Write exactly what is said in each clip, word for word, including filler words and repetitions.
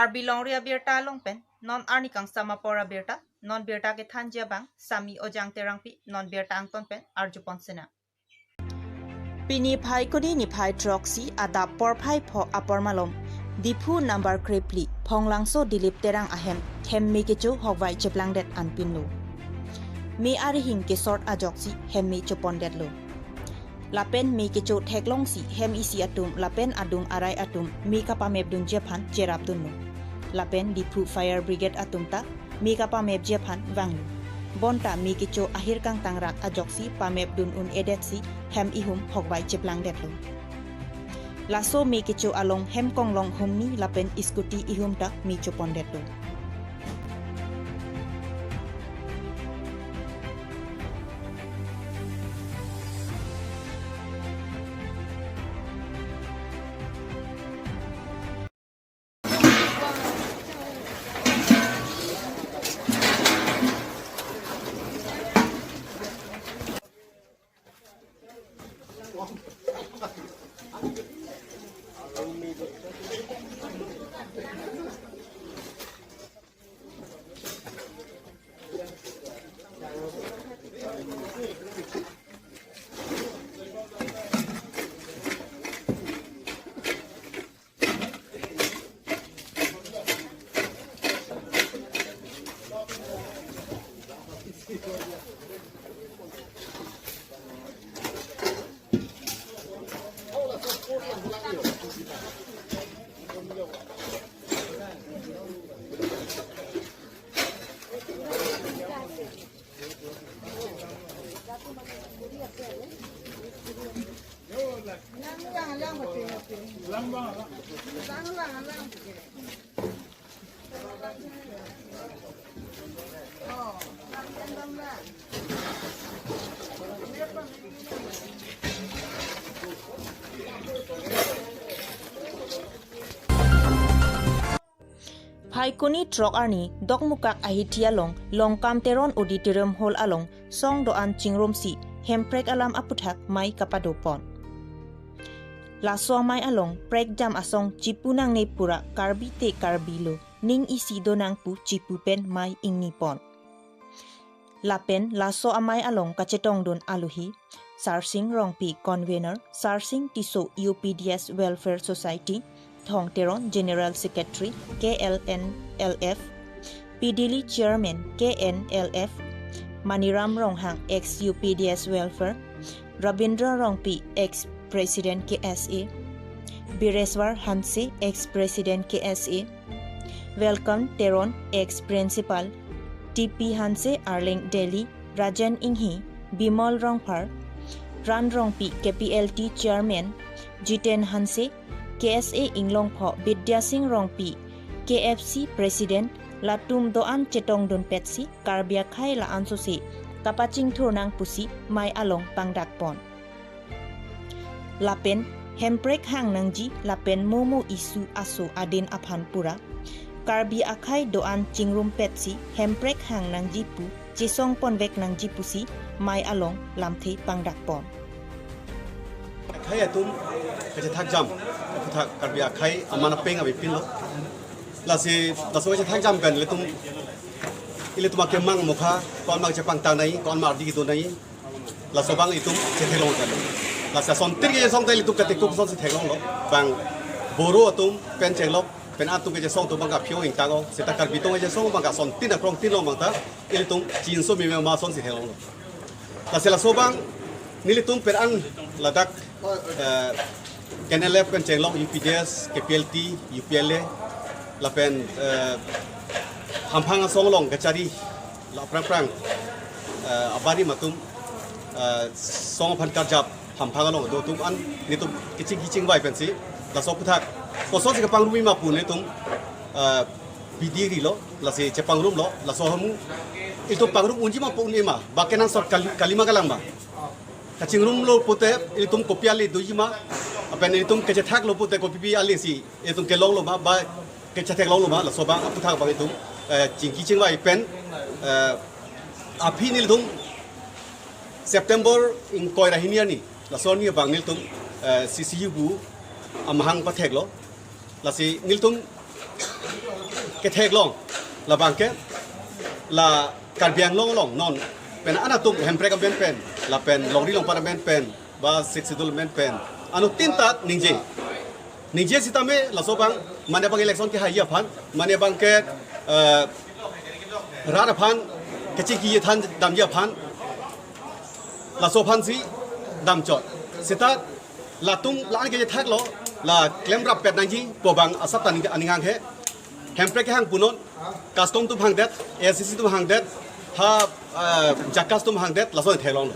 Karbi Longri abirta along pen non arni kangsam apor abirta, non birta kethanji abang Sami Ojang Terangpi, non birta angton pen arjupon sinang. Pini Phaikuni niphai throksi adap porphai pho apor malom, Diphu number krephli Phonglangso Dilip Terang ahem hem me kecho hokvai cheplangdet anpinlo. Me arihing kesort ajoksi hem me chopondetlo. Lapen me kecho theklongsi hem isi atum lapen adung arai atum me kapamepdunji aphan cherapdunlo. Lapen Diphu Fire Brigade atum ta me kapamepji aphan vanglo. Bonta me kecho ahir kangtangrak ajoksi pamepdun un-edetsi hem ihum hokvai cheplangdetlo. Laso me kecho along hem konglong humni lapen scooty ihum ta me chopondetlo. Phaikuni throk arni Dokmoka ahithi along Longkam Teron Auditorium Hall along song do-an chingrumsi hemprek alam aputhak mei kapadopon. Laso amei along prekjam asong chipu nangne pura Karbi te Karbi lo, ning isi do nang pu chipu pen mei ingnipon. Lapen laso amei along kachetongdun aluhi, Sarsing Rongpi, Convener, Sarsing Tisso, U P D S Welfare Society, Thong Teron, General Secretary, K L N L F, P Dili, Chairman, K N L F, Maniram Ronghang, ex U P D S Welfare, Rabindra Rongpi, ex President K S A, Bireswar Hanse, ex President K S A, Welcome Teron, ex Principal, T P Hanse, Arleng Delhi, Rajan Inghi, Bimal Rongphar, Ran Rongpi, K P L T Chairman, Jiten Hanse, K S A Inglongpho, Bidya Sing Rongpi, K F C President, latum do-an chetongdunpetsi Karbi akhei la-ansosi kapachingthur nang pusi mei along pangdakpon. Lapen hemprek hang nangji lapen momo isu aso adin aphan pura Karbi akhei do-an chingrumpetsi hemprek hang nangji pu chesongponvek nangji pusi mei along lamthe pangdakpon. Akhei atum kachethakjam, aphuthak Karbi akhei aman apeng avepinlo. Lasi laso kachethakjam pen ilitum, ilitum akemang mokha, ko-an ma kachepangtang nangji, ko-an ma ardi kedo nangji, laso abang itum chetheklong tanglo. Lasi asontin kechesong ta ilitum katikuk asonsi theklonglo. Bang Boro atum pen chenglok, pen atum kechesong atum abang ka aphi-ong ingtang-o. Seta Karbi atum kechesong abang ka asontin akrong tinlong abang ta ilitum chinso meme ma asonsi theklonglo. Lasi laso abang nelitum pen an ladak, eh, K N L F pen chenglok U P D S, K P L T, U P L A, lapen, eh, hamphang asong along kachari, la aphrang aphrang, eh, abarim atum, eh, song aphan karjap hamphang along do atum an nelitum keching kechingvai pensi laso aphuthak kosonsi kapangrumji ma pu nelitum, eh, bidi rilo, lasi chepangrumlo, laso ahamu ilitum pangrum unji ma pu un-e ma, ba kenangsot kali, kalima kalang ma. Kachingrumlo pute ilitum kopi ale doji ma, lapen ilitum kachethaklo pute kopi pi alesi ilitum kelonglo ma, ba kachetheklonglo ma, laso abang aphuthak abang itum, eh, chingki chingvai pen, eh, aphi nelitum September ingkoi ra hini arni, laso arni abang nelitum, eh, C C U pu amahang patheklo. Lasi nelitum ketheklong labang ke la Karbi Anglong along non pen anatum Hemprek amen pen lapen longri longpat amen pen ba Sixth Schedule amen pen anuttin ta ningje. Ningje sitame laso abang mane abang election kehai aphan, mane abang ke, eh, rat aphan kachingki than damji aphan, laso aphansi damchot. Seta latum la-an kethaklo, la klem rappet nangji pu abang asap ta aning, aning hanghe. Hemprek kehang punon, custom atum hangdet, A S D C atum hangdet, ha, eh, JACAS atum hangdet, lason theklonglo.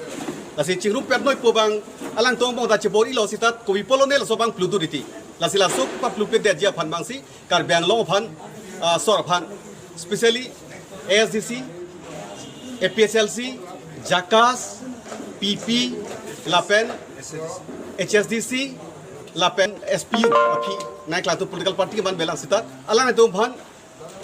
Lasi chingrumpet noi pu abang alangtum abang ta chebor-ilo seta kopi pulo ne laso abang pluduriti. Lasi laso paplupedetji aphan abangsi Karbi Anglong aphan, ah, sor aphan, specially A S D C, A P H L C, JACAS, P P, lapen H S D C, lapen S P U aphi nangklang atum political party keman belang seta alangtum aphan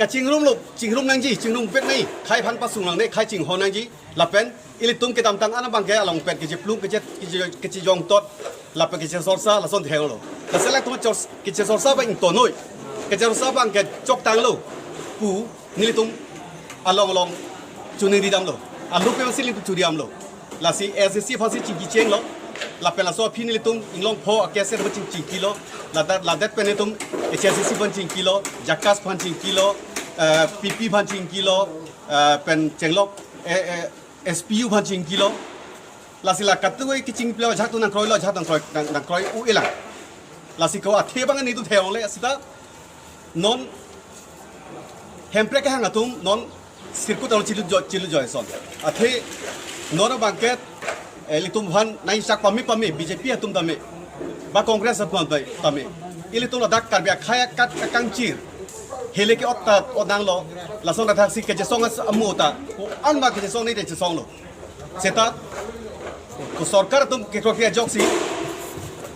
kachingrumlo, chingrum nangji, chingrumpet nangji, khei aphan pasung nangne, khei chinghon nangji, lapen ilitum kedamtang an abang ke along pen kecheplung, keche, keche, kechejongtot, lapen kechesorsa, lason theklonglo. Lasi alangtum chors, kechesorsa abang ingtonnoi, kechesorsa abang ke choktanglo pu nelitum along along choningri damlo. Alu pe masi nelitum churi damlo. Lasi A S D C aphansi chingki chenglo. Lapen laso aphi nelitum inglong pho a-cassette aphan ching, chingkilo. Ladak, ladak pen nelitum H S D C aphan chingkilo, JACAS aphan chingkilo, eh, P P aphan chingkilo, eh, pen chenglok, eh, eh, S P U aphan chingkilo. Lasi la katuwe kechingpilo ajahak atum nangkroilo, ajahak atum nangkroi, nang, nangkroi-u-elang. Lasi ko athe abang nelitum theklongle seta non Hemprek kehang atum non circuit along chilu jo, chilu joi ason. Athe non abang ke, eh, ilitum aphan nangchak pame pame B J P atum tame ba Congress atum tame, tame. Ilitum ladak Karbi akhei akat akangchir hele ke-ot ta ot nanglo, lason ladak si kechesong as amu ta ko-an ba kechesong ne kechesonglo. Seta ko sorkar atum kekroi ajoksi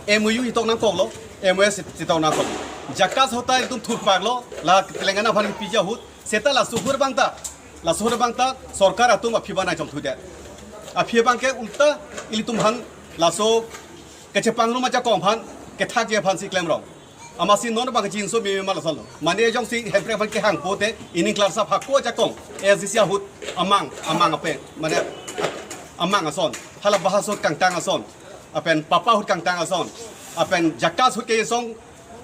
M O U hitok nangkoklo, M O S hitok nangkok. JACAS ahut ta itum thurpaklo, la Telangana aphan piji ahut, seta laso ahut abang ta, laso ahut abang ta sorkar atum aphi abang nangchongthudet. Aphi abang ke ulta ilitum aphan laso kechepangrum ajakong aphan kethakji aphansi klemrong. Amatsi non abang kachinso meme ma lasonlo. Mane jongsi Hemprek aphan kehang pote ining klarsa phako ajakong A S D C ahut amang, amang ape, mane amang ason, hala bahas ahut kangtang ason, apen papa ahut kangtang ason, apen JACAS ahut kesong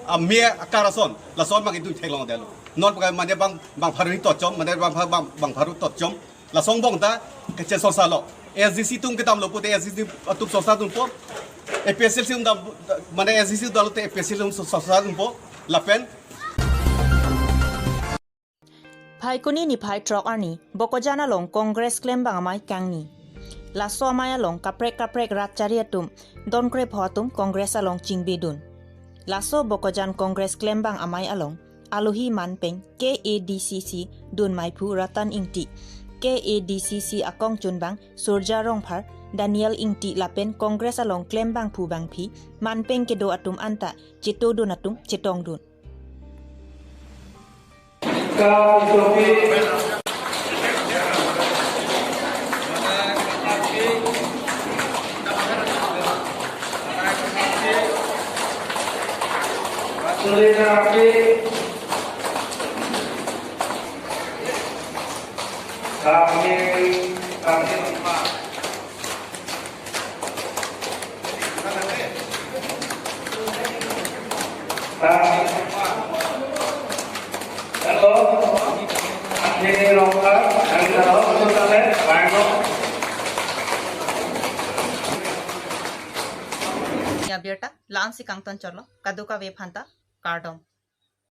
ame akar ason, lason abang itum theklongdetlo. Non abang mane abang, abang pharo ni tochom, mane abang, abang, abang pharo tochom. Lason angbong ta kechesorsalo. A S D C atum kedamlo pote A S D C atum sorsa dunpo. A P H L C atum dam, mane A S D C atum damlote A P H L C atum sorsa dunpo. Lapen Phaikuni niphai throk arni Bokajan along Congress klembang amei kangni. Laso amei along kaprek kaprek rat chari atum, don krepho atum Congress along chingbedun. Laso Bokajan Congress klembang amei along alohi manpeng K A D C C dunmeiphu Ratan Ingti, K A D C C akongchunbang Surja Rongphar, Daniel Ingti lapen Congress along klembangphu bangphi manpeng kedo atum anta chetodun atum chetongdun. Hello. Ini Rongkar, yang kita tahu, kita lihat, Bangkok. Ya, birta, la-ansi kangton chotlo, kadokave aphanta, kardom.